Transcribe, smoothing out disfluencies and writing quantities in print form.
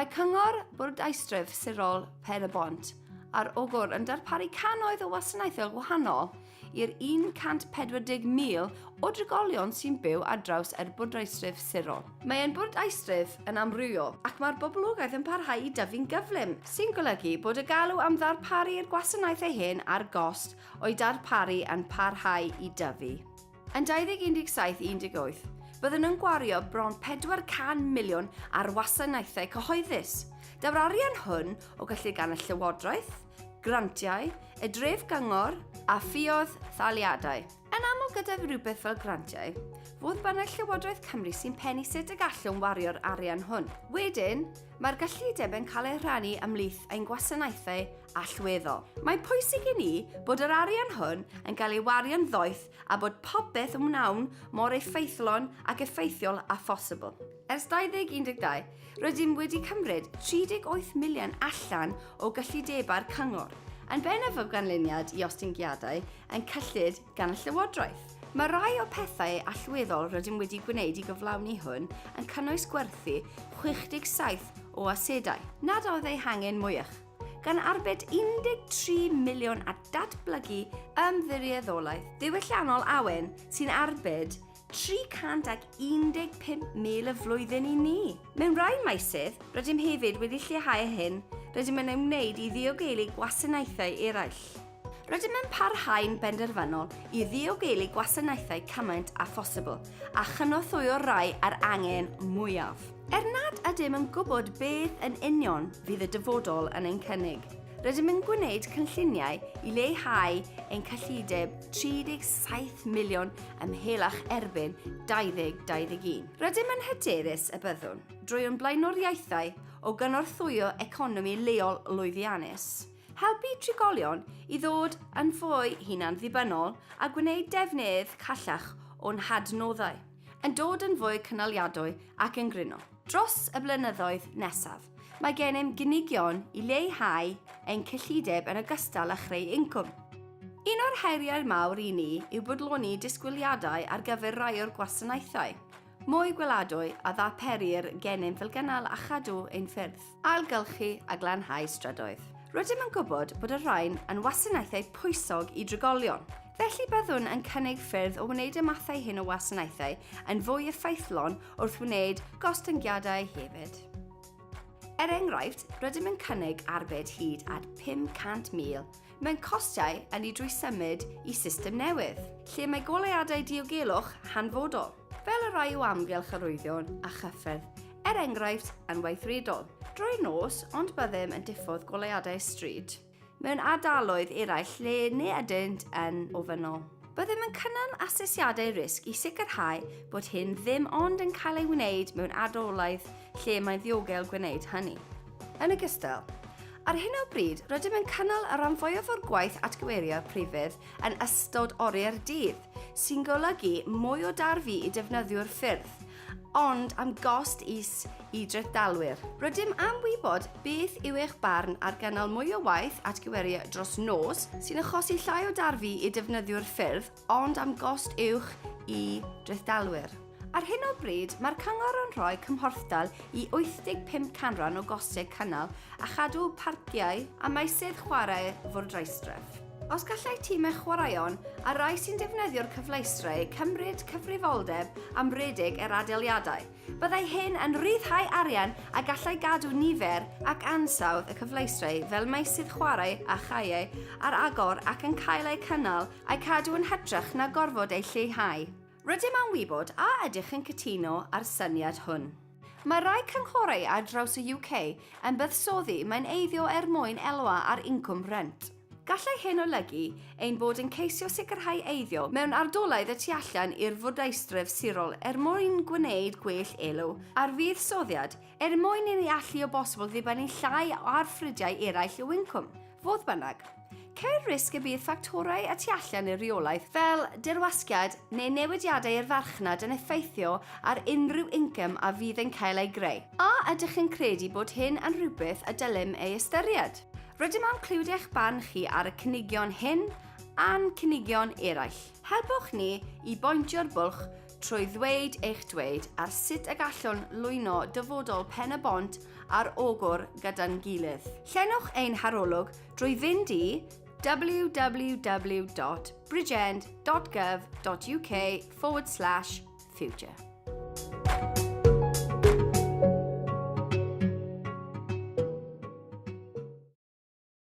Mae Cyngor Bwrdeistref Sirol Pen-y-bont ar Ogwr yn darparu cannoedd o wasanaethau gwahanol i'r 140,000 o drigolion sy'n byw ar draws yr bwrdeistref sirol. Mae ein bwrdeistref yn amrywio ac mae'r boblogaeth yn parhau i dyfu'n gyflym, sy'n golygu bod y galw am ddarparu'r gwasanaethau hyn a'r gost o'u darparu yn parhau i dyfu. Yn 2017 i 18, byddwn yn gwario bron 400 miliwn ar wasanaethau cyhoeddus. Daw'r arian hwn o gyllid gan y Llywodraeth, grantiau, y dref gyngor a ffioedd thaliadau. Yn aml gyda rhywbeth fel grantiau, fodd bynnag Llywodraeth Cymru sy'n pennu sut y gallwn wario'r arian hwn. Wedyn, mae'r gyllideb yn cael ei rhannu ymhlith ein gwasanaethau allweddol. Mae'n pwysig i ni bod yr arian hwn yn cael ei wario'n ddoeth a bod popeth yn wnawn mor effeithlon ac effeithiol â phosibl. Ers 2012, rydym wedi cymryd 38 miliwn allan o gyllidebau'r cyngor, yn bennaf o ganlyniad i ostyngiadau yn cyllid gan y Llywodraeth. Mae rhai o'r pethau allweddol rydym wedi gwneud i gyflawni hwn yn cynnwys gwerthu 67 o asedau nad oedd eu hangen mwyach, gan arbed 13 miliwn a datblygu ymddiriedolaeth ddiwylliannol Awen sy'n arbed 315,000 y flwyddyn i ni. Mewn rhai meysydd, rydym hefyd wedi lleihau hyn rydym yn ei wneud i ddiogelu gwasanaethau eraill. Rydym yn parhau'n benderfynol i ddiogelu gwasanaethau cymaint â phosibl a chynorthwyo'r rhai â'r angen mwyaf. Er nad ydym yn gwybod beth yn union fydd y dyfodol yn ein cynnig, rydym yn gwneud cynlluniau i leihau ein cyllideb 37 miliwn ymhellach erbyn 2021. Rydym yn hyderus y byddwn, drwy ein blaenoriaethau o gynorthwyo economi leol lwyddiannus, helpu trigolion i ddod yn fwy hunan-ddibynnol a gwneud defnydd callach o'n hadnoddau, yn dod yn fwy cynaliadwy ac yn gryno. Dros y blynyddoedd nesaf, mae gennym gynigion i leihau ein cyllideb yn ogystal â chreu incwm. Un o'r heriau mawr i ni yw bodloni disgwyliadau ar gyfer rhai o'r gwasanaethau mwy gweladwy a ddarperir gennym fel gynnal a chadw ein ffyrdd, ailgylchu a glanhau strydoedd. Rydym yn gwybod bod y rhain yn wasanaethau pwysog i drigolion, felly byddwn yn cynnig ffyrdd o wneud y mathau hyn o wasanaethau yn fwy effeithlon wrth wneud gostyngiadau hefyd. Er enghraifft, rydym yn cynnig arbed hyd at 500,000 mewn costau ynni drwy symud i system newydd, lle mae goleuadau diogelwch hanfodol, fel y rhai o amgylch arwyddion a chyffyrdd, er enghraifft, yn weithredol drwy'r nos ond byddem yn diffodd goleuadau stryd mewn ardaloedd eraill lle ni ydynt yn ofynnol. Byddem yn cynnal asesiadau risg i sicrhau bod hyn ddim ond yn cael ei wneud mewn ardaloedd lle mae'n ddiogel gwneud hynny. Yn ogystal, ar hyn o bryd rydym yn cynnal y rhan fwyaf o'r gwaith atgyweirio priffyrdd yn ystod oriau'r dydd, sy'n golygu mwy o darfu i defnyddwyr ffyrdd, ond am gost is i drethdalwyr. Rydym am wybod beth yw eich barn ar gynnal mwy o waith atgyweirio dros nos, sy'n achosi llai o darfu i defnyddwyr ffyrdd, ond am gost uwch i drethdalwyr. Ar hyn o bryd, mae'r Cyngor yn rhoi cymhorthdal i 85 canran o gostau cynnal a chadw parciau a meysydd chwarae fwrdeistref. Os gallai timau chwaraeon a rhai sy'n defnyddio'r cyfleusterau cymryd cyfrifoldeb am redeg yr adeiladau, byddai hyn yn rhyddhau arian a gallai gadw nifer ac ansawdd y cyfleusterau fel meysydd chwarae a chaeau ar agor ac yn cael eu cynnal a'u cadw yn hytrach na gorfod eu lleihau. Rydym am wybod a ydych yn cytuno â'r syniad hwn. Mae rhai cynghorau ar draws y UK yn buddsoddi mewn eiddo er mwyn elwa ar incwm rhent. Gallai hyn olygu ein bod yn ceisio sicrhau eiddo mewn ardaloedd y tu allan i'r fwrdeistref sirol er mwyn gwneud gwell elw ar fuddsoddiad er mwyn i ni allu o bosibl ddibynnu llai ar ffrydiau eraill o incwm. Fodd bynnag, ceir risg y bydd ffactorau y tu allan i'r reolaeth fel dirwasgiad neu newidiadau i'r farchnad yn effeithio ar unrhyw incwm a fydd yn cael ei greu. A ydych yn credu bod hyn yn rhywbeth y dylem ei ystyried? Rydym am clywed eich barn chi ar y cynigion hyn a'n cynigion eraill. Helpwch ni i bontio'r bwlch. trwy ddweud eich dweud ar sut y gallwn lwyno dyfodol Pen-y-bont ar Ogwr gyda'n gilydd. Llenwch ein harolwg drwy fynd i www.bridgend.gov.uk forward slash future.